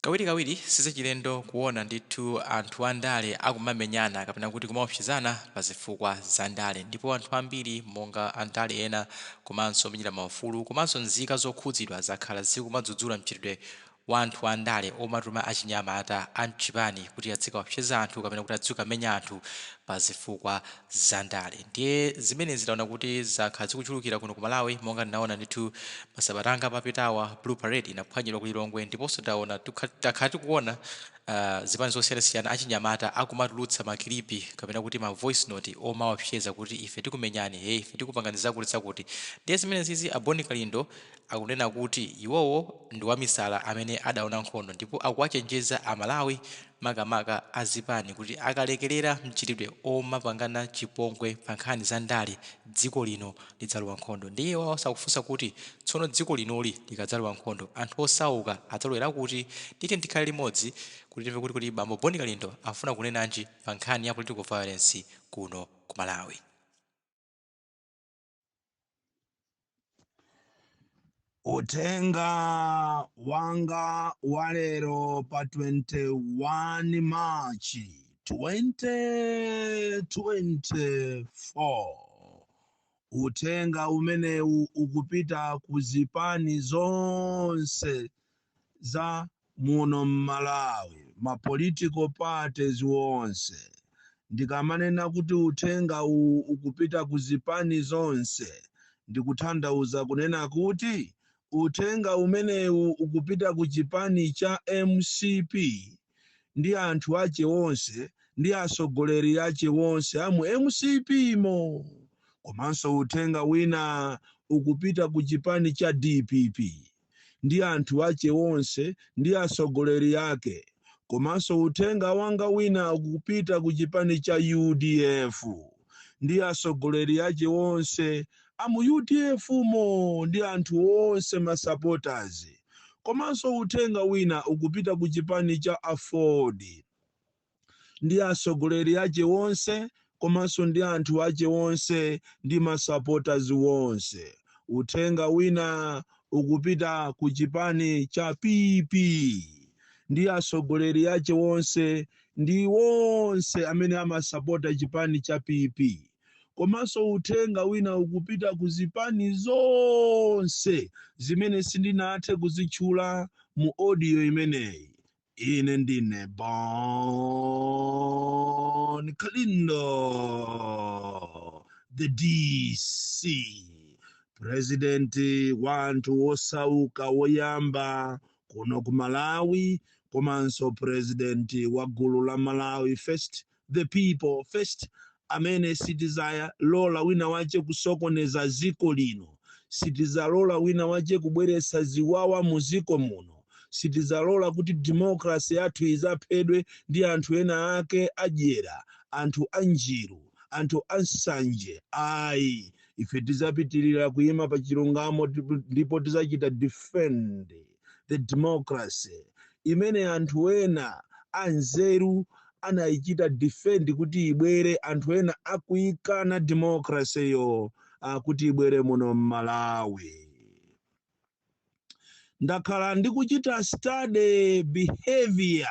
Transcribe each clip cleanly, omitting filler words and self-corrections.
Kawirikawiri sizachilendo kuona ndithu anthu andale akumamenyana kapena kuti kumaopsezana pa zifukwa za ndale, ndipo anthu ambiri monga andale ena komanso omenyera maufulu komanso nzika zokhudzidwa zakhala zikumadzudzula mchitidwe wa anthu andale omatuma achinyamata a mchipani kuti adzikaopseza anthu kapena kuti adzikamenya anthu pa zifukwa za ndale. Ndiye zimenezi taona kuti zakhala zikuchulukira kuno ku Malawi, monga tinaona ndithu masabata angapo apitawa Blue Parade inaphwanyidwa ku Lilongwe, ndiponso taona takhala tikuona zipani zosiyanasiyana achinyamata akumatulutsa makilipi kapena kuti ma voice note omaopseza kuti ife tikumenyani, hey, ife tikupangani zakuti zakuti. Ndiye zimenezizi a Bon Kalindo akunena kuti iwowo ndi wamisala amene adaona nkhondo, ndipo akuwachenjeza a Malawi makamaka a zipani kuti akalekelera mchitidwe omapangana chipongwe pa nkhani za ndale dziko lino lidzalowa nkhondo. Ndiye iwowo akufunsa kuti tsono dziko linoli likadzalowa nkhondo anthu osauka adzalowera kuti? Tiyeni tikhale limodzi kuti timve kuti kodi bambo Bon Kalindo afuna kunenanji pa nkhani ya political violence kuno ku Malawi. Uthenga wanga wa lero pa 21 March 2024. Uthenga umenewu ukupita ku zipani zonse za muno m'Malawi, ma political parties wonse. Ndikamanena kuti uthenga uwu ukupita ku zipani zonse, ndikuthandauza kunena kuti uthenga umenewu ukupita ku chipani cha mcp ndi anthu ache wonse ndi atsogoleri ache wonse a mu mcp mo. Komanso uthenga wina ukupita ku chipani cha dpp ndi anthu ache wonse ndi atsogoleri ake. Komanso uthenga wanga wina ukupita ku chipani cha udf ndi atsogoleri ache wonse a mu udf mo ndi anthu wonse ma supporters. Komanso uthenga wina ukupita ku chipani cha aford ndi atsogoleri ache wonse komanso ndi anthu ache wonse ndi ma supporters wonse. Uthenga wina ukupita ku chipani cha pp ndi atsogoleri ache wonse ndi wonse amene amasapota chipani cha pp. Komanso uthenga wina ukupita ku zipani zonse zimene sindinathe kuzitchula mu audio imeneyi. Ine ndine Bon Kalindo, the DC, president wa anthu osauka woyamba kuno ku Malawi, komanso president wa gulu la Malawi First, the people first, amene sitizalola wina wache kusokoneza ziko lino, sitizalola wina wache kubweretsa ziwawa mu ziko muno, sitizalola kuti democracy yathu izaphedwe ndi anthu ena ake adyera, anthu anjiru, anthu ansanje. Ayi, ife tizapitirira kuyima pa chilungamo ndipo tizachita defend the democracy imene anthu ena anzeru anayichita defend kuti ibwere, anthu ena akuyikana democracy yo kuti ibwere muno m'Malawi. Ndakhala ndikuchita study behavior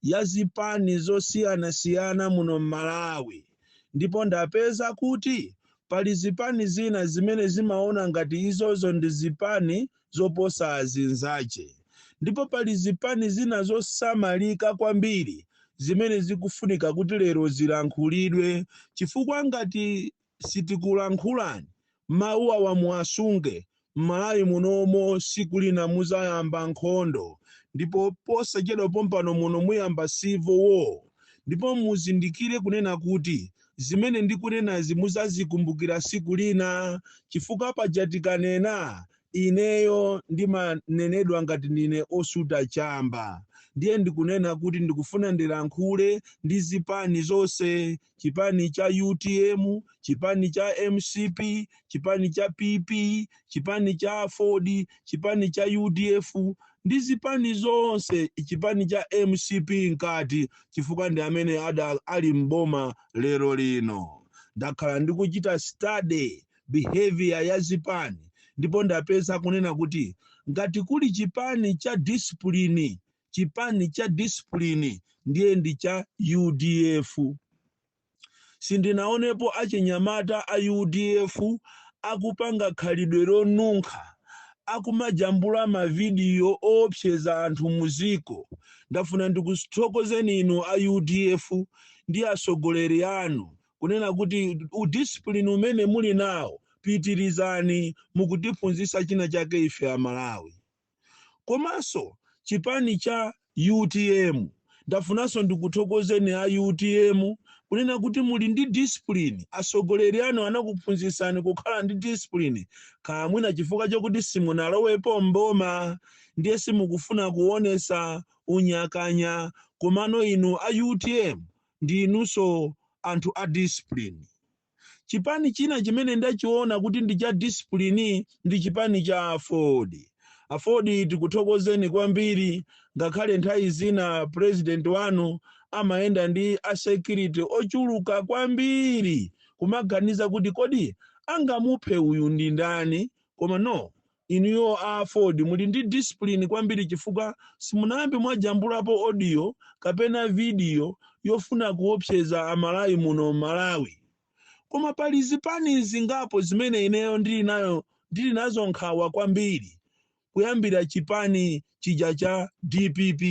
ya zipani zosiyanasiyana muno m'Malawi, ndipo ndapeza kuti pali zipani zina zimene zimaona ngati izozo ndi zipani zoposa azinzache, ndipo pali zipani zina zosamalika kwambiri zimene zikufunika kuti lero zilankhulidwe, chifukwa ngati sitikulankhulani mawu awa muwasunge m'Malawi munomo, siku lina muzayamba nkhondo, ndipo posachedwa pompano muno muyamba civil war. Ndipo muzindikire kunena kuti zimene ndikunenazi muzazikumbukira siku lina, chifukwa paja tikanena ineyo ndimanenedwa ngati ndine osuta chamba. Ndiye ndikunena kuti ndikufuna ndilankhule ndi zipani zonse, chipani cha UTM, chipani cha MCP, chipani cha PP, chipani cha AFORD, chipani cha UDF ndi zipani zonse, chipani cha MCP nkati, chifukwa ndi amene ali mboma lero lino. Ndakhala ndikuchita study behavior ya zipani, ndipo ndapeza kunena kuti ngati kuli chipani cha discipline Chipani cha discipline ndiye ndi cha UDF. Sindinaonepo achinyamata a UDF akupanga khalidwe lonunkha, akumajambula mavidiyo oopseza anthu muziko. Ndafuna ndikuthokozeni inu a UDF ndi atsogoleri anu kunena kuti udiscipline umene muli nawo, pitirizani, mukutiphunzitsa china chake ife Amalawi. Komanso chipani cha UTM, ndafunanso ndikuthokozeni a UTM kunena kuti muli ndi discipline. Atsogoleri anu anakuphunzitsani kukhala ndi discipline. Kaya mwina chifukwa chokuti simunalowepo mboma, ndiye simukufuna kuonesa unyakanya, komano inu a UTM ndi inunso anthu a discipline. Chipani china chimene ndachiona kuti ndi cha discipline ndi chipani cha AFORD. AFORD, tikuthokozeni kwambiri. Ngakhale nthawi zina president wanu amayenda ndi a security ochuluka kwambiri, kumaganiza kuti kodi angamuphe uyu ndi ndani? Koma no, inuyo a AFORD muli ndi discipline kwambiri, chifukwa simunayambe mwajambulapo audio kapena video yofuna kuopseza Amalawi muno Malawi. Koma pali zipani zingapo zimene ineyo ndili nazo nkhawa kwambiri, kuyambira chipani chija cha DPP.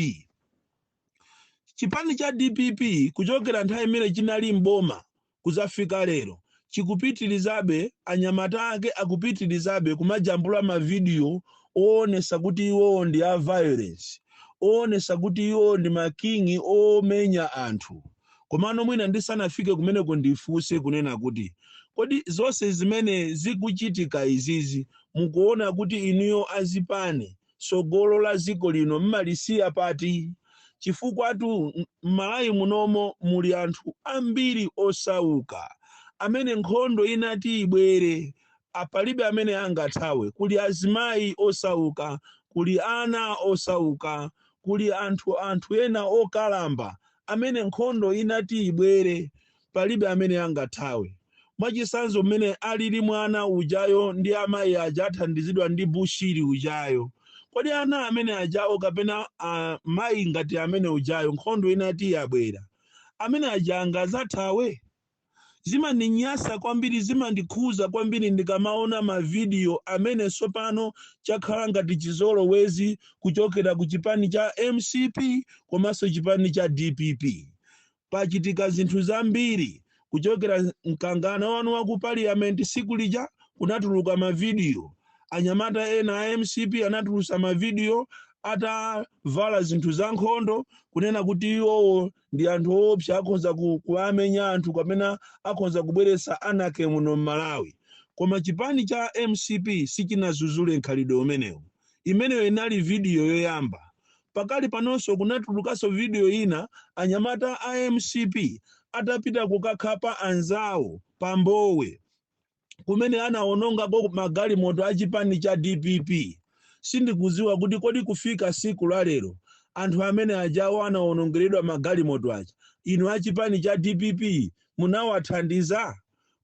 Chipani cha DPP, kuchokera nthawi imene chinali mboma kuzafika lero, chikupitirizabe, anyamata ake akupitirizabe kumajambula mavidiyo oonesa kuti iwowo ndi a violence, oonesa kuti iwowo ndi makingi omenya anthu. Komano mwina ndisanafike kumeneko, ndifunse kunena kuti kodi zonse zimene zikuchitika izizi, mukuona kuti inuyo azipani tsogolo la dziko lino mmalisiya pati? Chifukwa tu m'Malawi munomo muli anthu ambiri osauka amene nkhondo inati ibwere, apalibe amene angathawe. Kuli azimayi osauka, kuli ana osauka, kuli anthu ena okalamba amene nkhondo inati ibwere, palibe amene angathawe. Mwachitsanzo, mmene alili mwana ujayo ndi amayi aja athandizidwa ndi Bushiri ujayo, kodi ana amene ajawo kapena mayi ngati amene ujayo, nkhondo inati yabwera, amene aja angazathawe? Zimandinyasa kwambiri, zimandikhuza kwambiri ndikamaona mavidiyo amene tsopano chakhala ngati chizolowezi kuchokera ku chipani cha MCP komanso chipani cha DPP. Pachitika zinthu zambiri kuchokera mkangano wanu wa ku parliament. Siku lija kunatuluka mavidiyo, anyamata ena a MCP anatulusa mavidiyo atavala zinthu za nkhondo, kunena kuti iwowo ndi anthu owopsa, akhoza kuwamenya anthu kapena akhoza kubweretsa anarchy muno m'Malawi. Koma chipani cha MCP sichinazuzule mkhalidwe umenewu. Imeneyo inali vidiyo yoyamba. Pakali panonso kunatulukanso vidiyo ina, anyamata a MCP atapita kukakhapa anzawo pambowe kumene anawonongako magalimoto a chipani cha DPP. Sindikudziwa kuti kodi kufika siku la lero, anthu amene ajawo anawonongeredwa magalimoto aja, inu a chipani cha DPP munawathandiza?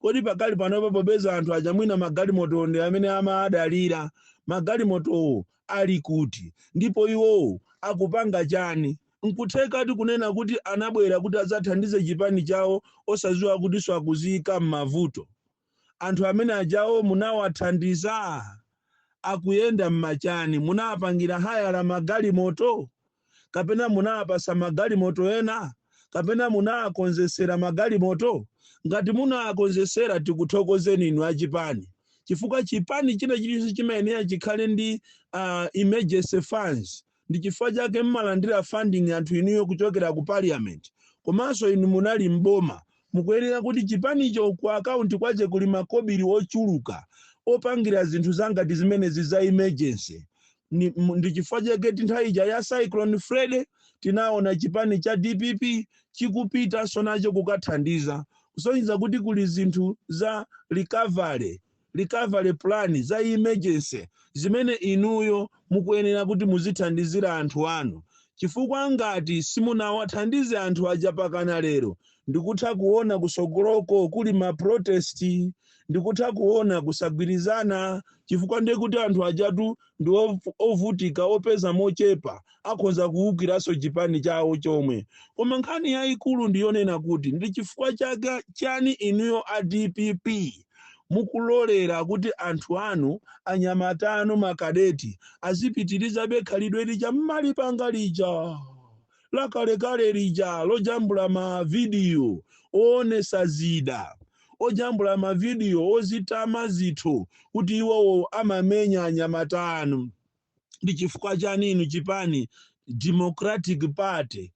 Kodi pakali panopo, popeza anthu aja mwina magalimoto ndi amene amaadalira, magalimotowo ali kuti, ndipo iwowo akupanga chani? Nkuthekati kunena kuti anabwera kuti adzathandize chipani chawo, osadziwa kutinso akuziyika m'mavuto. Anthu amene ajawo munawathandiza? Akuyenda m'machani? Munawapangira hire magalimoto, kapena munawapasa magalimoto ena, kapena munawakonzesera magalimoto? Ngati munawakonzesera, tikuthokozeni inu achipani, chifukwa chipani china chilichonse chimayenera chikhale ndi emergency funds. Ndi chifukwa chake mmalandira funding anthu inuyo kuchokera ku parliament. Komanso inu munali mboma, mukuyenera kuti chipanicho ku akaunti kwache kuli makobiri ochuluka opangira zinthu zangati zimenezi za emergency. Ndi chifukwa chake nthawi ija ya Cyclone Freddy tinaona chipani cha DPP chikupitanso nacho kukathandiza, kusonyeza kuti kuli zinthu za recovery plan za emergency zimene inuyo mukuyenera kuti muzithandizira anthu anu, chifukwa ngati simunawathandize anthu aja pakana lero, ndikutha kuona kusogoloko kuli ma protest. Ndikutha kuona kusagwirizana, chifukwa ndiye kuti anthu ajatu ndi ovutika, opeza mochepa, akhoza kuwukiranso chipani chawo chomwe. Koma nkhani yayikulu ndiyonena kuti ndi chifukwa chake chani inuyo a DPP mukulolera kuti anthu anu, anyamata anu, makadeti azipitirizabe khalidwe lija mmalipanga lija lakalekale lija lojambula mavidiyo oonesa zida, ojambula mavidiyo ozitama zithu kuti iwowo amamenya anyamata anu? Ndi chifukwa chani inu chipani Democratic Party,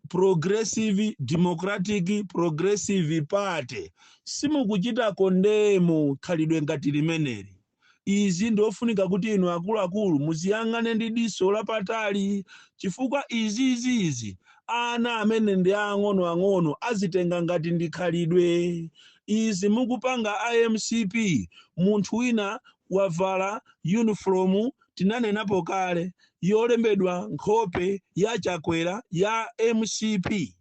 Progressive Democratic Progressive Party, simukuchita condemn khalidwe ngati limeneli? Izi ndiofunika kuti inu akuluakulu muziyang'ane ndi diso lapatali, chifukwa izizizi ana amene ndi ang'onoang'ono azitenga ngati ndi khalidwe. Izi mukupanga iMCP, munthu wina wavala uniform, tinanenapo kale, yolembedwa nkhope ya Chakwera ya MCP,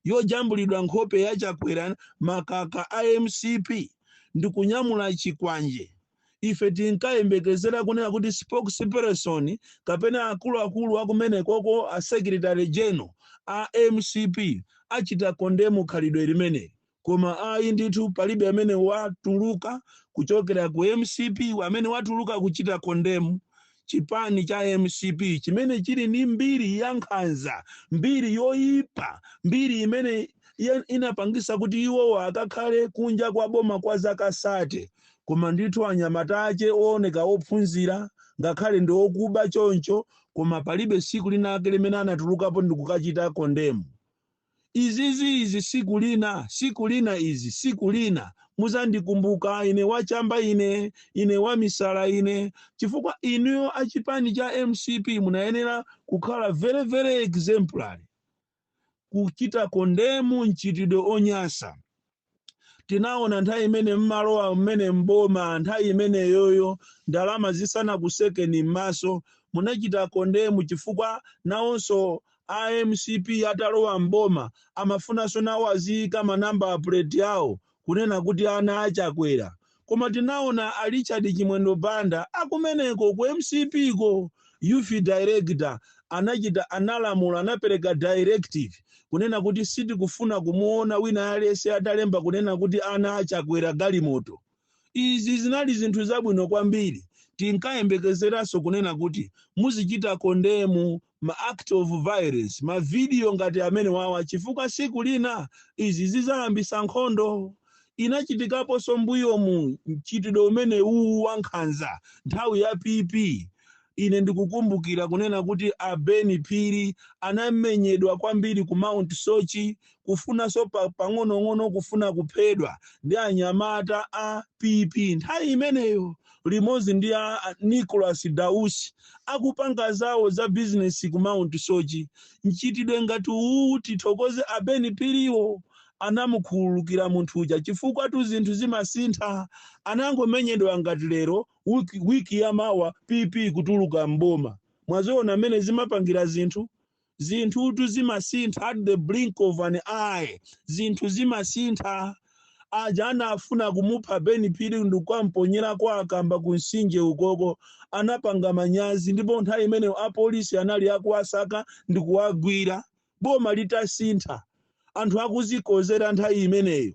yojambulidwa nkhope ya Chakwera, makaka a MCP, ndikunyamula chikwanje. Ife tinkayembekezera kunena kuti spokesperson kapena akuluakulu akumenekoko, a secretary general a MCP, achita condemn khalidwe limeneli, koma ayi ndithu, palibe amene watuluka kuchokera ku MCP amene watuluka kuchita condemn chipani cha MCP chimene chili ndi mbiri ya nkhanza, mbiri yoyipa, mbiri imene inapangisa kuti iwowo akakhale kunja kwa boma kwa zaka 30. Koma ndithu anyamata ache ooneka ophunzira, ngakhale ndi okuba choncho, koma palibe siku linake limene anatulukapo ndi kukachita condemn izizi. Izi siku lina, siku lina, izi siku lina muzandikumbuka ine wachamba, ine wamisala ine, chifukwa inuyo achipani cha MCP munayenera kukhala very very exemplary kuchita condemn mchitidwe onyasa. Tinaona nthawi imene mmalowa mmene mboma, nthawi imeneyoyo ndalama zisanakusekeni m'maso, munachita condemn, chifukwa nawonso a MCP atalowa mboma amafunanso nawo aziyika ma number plate yawo kunena kuti ana aChakwera. Koma tinaona a Richard Chimwendo Banda akumeneko ku MCP ko, youth director, anachita, analamula, anapereka directive kunena kuti sitikufuna kumuona wina aliyense atalemba kunena kuti ana aChakwera galimoto. Izi zinali zinthu zabwino kwambiri. Tinkayembekezeranso kunena kuti muzichita condemn ma act of violence, mavidiyo ngati amene wawa, chifukwa siku lina izi zizayambisa nkhondo. Inachitikaponso mbuyomu mchitidwe umene uwu wa nkhanza nthawi ya PP. Ine ndikukumbukira kunena kuti a Ben Phiri anamenyedwa kwambiri ku Mount Soche, kufunanso pang'onong'ono kufuna kuphedwa ndi anyamata a PP nthawi imeneyo, limodzi ndi a Nicholas Dausi akupanga zawo za bizinesi ku Mount Soche. Mchitidwe ngati uwu, tithokoze a Ben Phiriwo, anamukhululukira munthu uja, chifukwa tu zinthu zimasintha. Anangomenyedwa ngati lero, wiki yamawa PP kutuluka mboma. Mwaziona mmene zimapangira zinthu? Zinthutu zimasintha at the blink of an eye, zinthu zimasintha. Aja anafuna kumupha Ben Phiri ndikukamponyera kwa akamba ku mtsinje ukoko, anapanga manyazi, ndipo nthawi imeneyo apolisi anali akuwasaka ndikuwagwira. Boma litasintha, anthu akuzikozera nthawi imeneyo,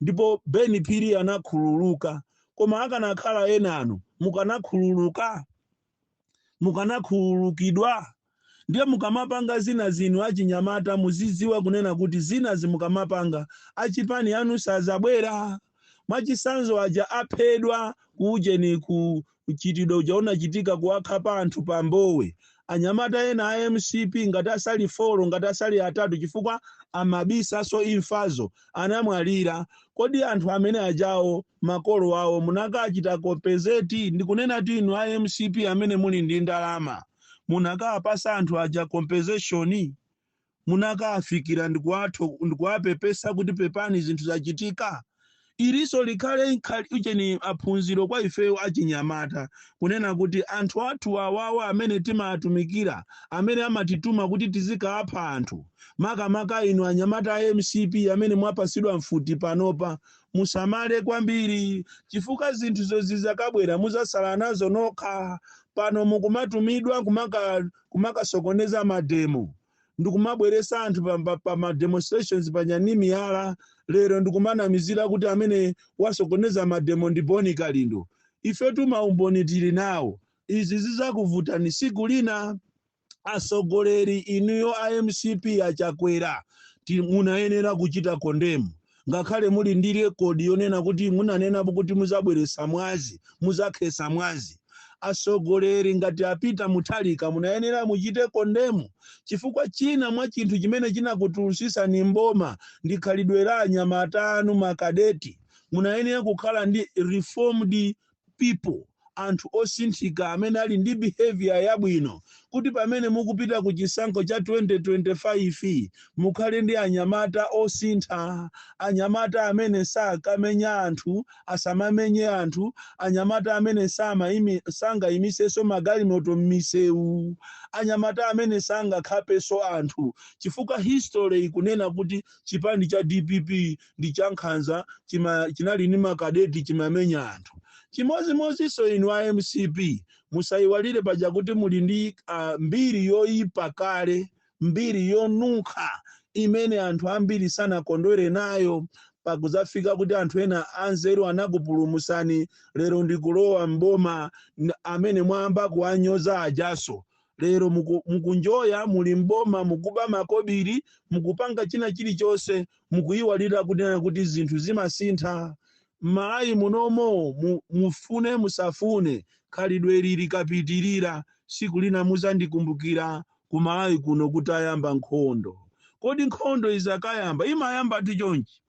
ndipo Ben Phiri anakhululuka. Koma akanakhala enanu, mukanakhululuka? Mukanakhululukidwa? Ndiye mukamapanga zina zinu achinyamata, muzidziwa kunena kuti zina zimukamapanga, achipani anu sazabwera. Mwachisanzo, aja aphedwa kuujeni, ku mchitidwe uja unachitika kuwakhapa anthu pa Mbowe, anyamata ena a MCP ngati asali four, ngati asali atatu, chifukwa amabisaso imfazo, anamwalira. Kodi anthu amene ajawo makolo awo munakachita compensate? Ndikunena ti inu a MCP amene muli ndi ndalama, munakapasa anthu aja compensation? Munakafikira ndikuwapepesa kuti pepani, zinthu zachitika? Iliso likhale ucheni aphunziro kwa ifeyo achinyamata, kunena kuti anthu athu awawa amene timatumikira, amene amatituma kuti tizikapha anthu, makamaka inu anyamata a MCP amene mwapasidwa mfuti panopa, musamale kwambiri, chifukwa zinthu zozizakabwera muzasala nazo nokha. Pano mukumatumidwa kumakasokoneza mademo, ndikumabweresa anthu pa ma demonstrations panyani miyala. Lero ndikumanamizira kuti amene wasokoneza mademo ndi Boni Kalindo. Ifetu maumboni tili nawo. Izi zizakuvutani siku lina. Asogoleri inuyo a MCP, achakwera, munayenera kuchita condemn, ngakhale muli ndi record yonena kuti munanenapo kuti muzabweresa mwazi, muzakhesa mwazi. Asogoleri ngati apita Muthalika, munayenera muchite condemn, chifukwa china mwa chinthu chimene chinakutulutsitsani mboma ndi khalidwe la anyamata anu, makadeti. Munayenera kukhala ndi reformed people, anthu osinthika amene ali ndi behavior yabwino, kuti pamene mukupita ku chisankho cha 2025 mukhale ndi anyamata osintha, anyamata amene sakamenya anthu, asamamenye anthu, anyamata amene sangayimisenso magalimoto m'misewu, anyamata amene sangakhapenso anthu, chifukwa history ikunena kuti chipani cha DPP ndi chankhanza, chinali ndi makadeti, chimamenya anthu. Chimodzimodzinso inu a MCP, musayiwalire paja kuti muli ndi mbiri yoyipa kale, mbiri yonunkha imene anthu ambiri sanakondwere nayo, pakuzafika kuti anthu ena anzeru anakupulumusani. Lero ndikulowa mboma, amene mwamba kuwanyoza ajaso lero mukunjoya, muli mboma, mukuba makobiri, mukupanga china chilichonse, mukuyiwalira kunena kuti zinthu zimasintha m'Malawi munomo. Mufune musafune, khalidwe ili likapitirira, siku lina muzandikumbukira. Ku Malawi kuno kutayamba nkhondo, kodi nkhondo izakayamba imayamba tichonchi,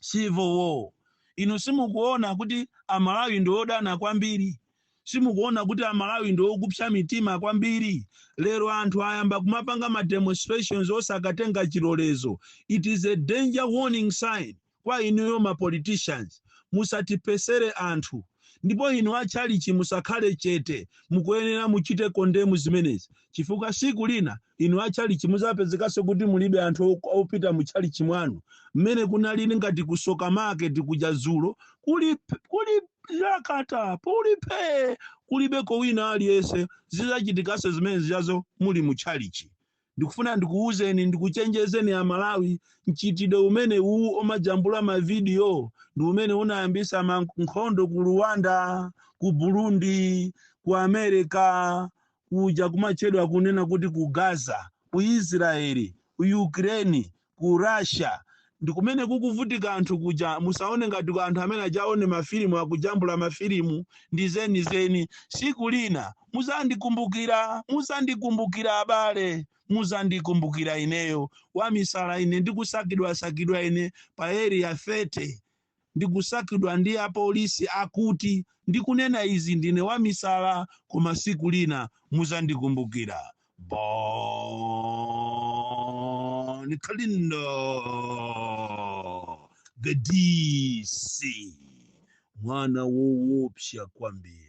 civil war? Inu simukuona kuti Amalawi ndi odana kwambiri? Simukuona kuti Amalawi ndi okupsa mitima kwambiri? Lero anthu ayamba kumapanga ma demonstrations osakatenga chilolezo. It is a danger warning sign kwa inuyo ma politicians. Musatipesere anthu. Ndipo inu atchalichi, musakhale chete, mukuyenera muchite condemn zimenezi, chifukwa siku lina inu atchalichi muzapezekanso kuti mulibe anthu opita mutchalichi mwanu. Mmene kunalili ngati kusoka market kuja zulo, kuli yakata pulipe, kulibeko wina aliyense. Zizachitikanso zimene zijazo muli mutchalichi. Ndikufuna ndikuwuzeni, ndikuchenjezeni Amalawi, mchitidwe umene uwu omajambula mavidiyo ndi umene unayambisa nkhondo ku Rwanda, ku Burundi, ku America kuja kumatchedwa kunena kuti ku Gaza, ku Israeli, ku Ukraine, ku Russia, ndi kumene kukuvutika anthu kuja. Musaone ngati anthu amene ajaone mafilimu, akujambula mafilimu, ndi zenizeni. Siku lina muzandikumbukira, muzandikumbukira abale, muzandikumbukira ineyo wamisala. Ine ndikusakidwa sakidwa ine pa Area 30, ndikusakidwa ndi apolisi akuti ndikunena izi ndine wamisala, koma siku lina muzandikumbukira. Bon Kalindo, the DC, mwana woopsa kwambiri.